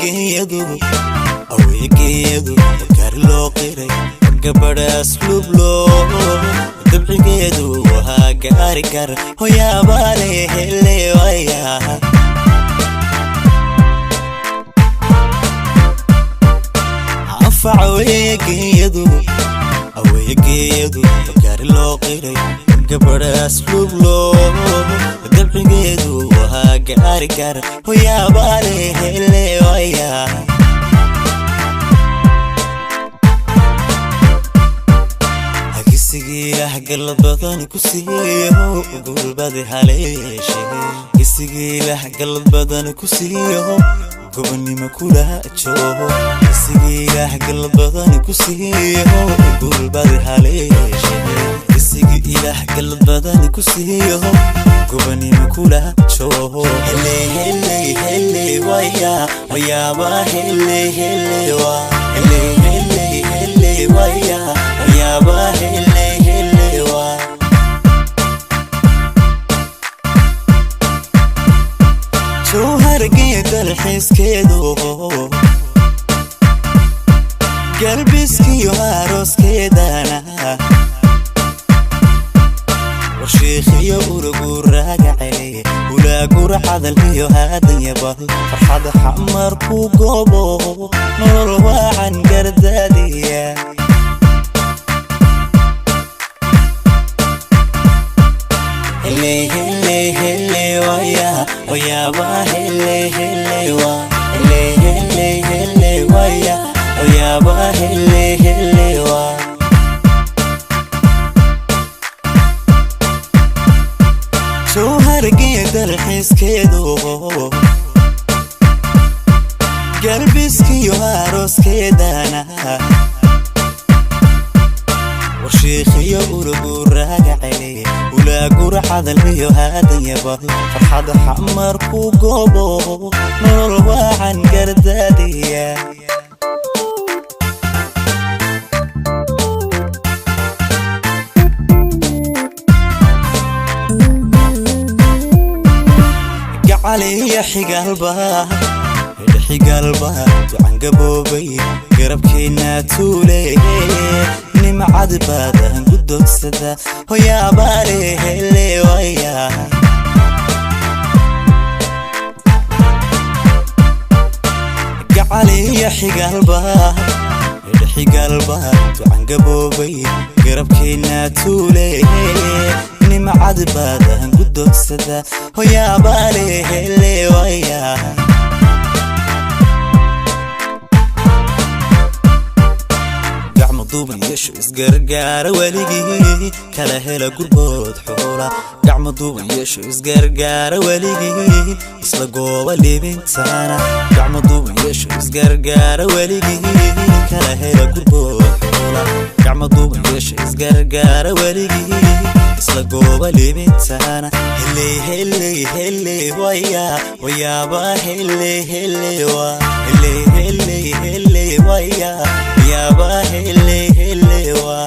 Aweegeeyadu, aweegeeyadu, gaari loo qiray, gabadha asluub loo, dabcigeedu waa gaari gar, hoyaabaale hele waya. Anfac aweegeeyadu, aweegeeyadu, gaari loo qiray, gabadha asluub loo, dabcigeedu waa gaari gar, hoyaabaale hele waya. Gisigii lah badan ku siiyo, gulbadi haleeshe. Gisigii lah galad badan ku siiyo, gobonimo kula joogo. Gisigii lah galad badan ku siiyo, gulbadi haleeshe. Gisigii ilaah galad badan ku siiyo, gobonimo kula joogo. Hele hele hele waya, wayaaba hele hele wa. Hele hele hele waya, wayaaba hele hele wa. Jawhargee dalxiiskeedu, galbiskiyo arooskeedana, warshiikhiyo uruguraaga cele, ulaagura cadal iyo haadanyabal, farxad xamar ku goobo, nolol waacan gardaadiya. Hele hele hele waya, wayaaba hele hele wa. Hele hele hele waya, wayaaba hele hele wa. Jawhargee dalxiiskeedu, galbiskiyo arooskeedana, warshiikhiyo uruguraaga cele, ulaagura cadal iyo haadanyabal, farxad xamar ku goobo, nolol waacan gardaadiya. Gacaliya xigaalba, xigaalba ducan gaboobay, garabkeenna tuule, nimcad baadan gudogsada, hoyaabaale hele waya. Gacaliya xigaalba, xigaalba ducan gaboobay, garabkeenna tuule, nimcad baadan gudogsada, hoyaabaale hele waya. Gacmo duuban yeesho, isgargaara weligii, kala hela gurbood xoola. Gacmo duuban yeesho, isgargaara weligii, isla gooba libintaana. Gacmo duuban yeesho, isgargaara weligii, kala hela gurbood xoola. Gacmo duuban yeesho, isgargaara weligii, isla gooba libintaana. Hele hele hele waya, wayaaba hele hele wa. Hele hele hele waya, wayaaba hele hele wa.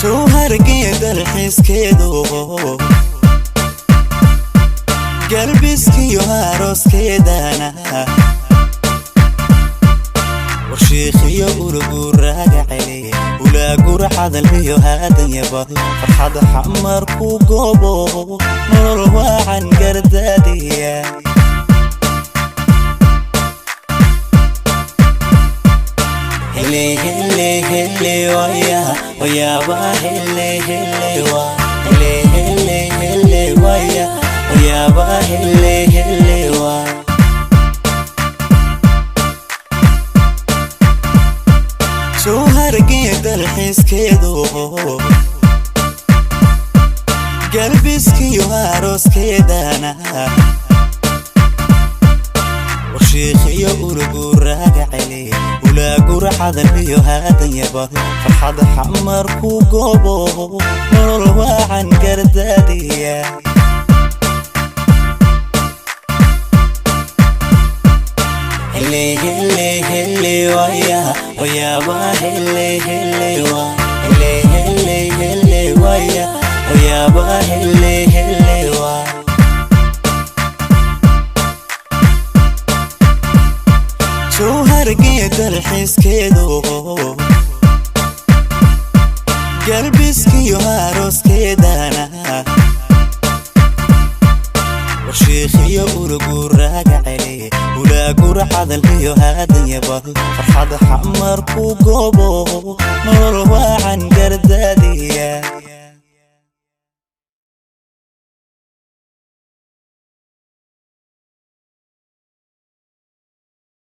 Jawhargee dalxiiskeedu, galbiskiyo arooskeedana, warshiikhiyo uruguraaga cele, ulaagura cadal iyo haadanyabal, farxad xamar ku goobo, nolol waacan gardaadiya. Hele hele hele waya, wayaaba hele hele wa. Hele hele hele waya, wayaaba hele hele wa. Jawhargee dalxiiskeedu, galbiskiyo arooskeedana, warshiikhiyo uruguraaga cele, ulaagura cadal iyo haadanyabal, farxad xamar ku goobo, nolol waacan gardaadiya. Hele hele hele waya, wayaaba hele hele wa. Hele hele hele waya, wayaaba hele hele wa. Iyo arooskeedana warshiikhiyo uruguraaga cele ulaagura cadal iyo haadanyabal farxad xamar ku goobo nolol waacan gardaadiya.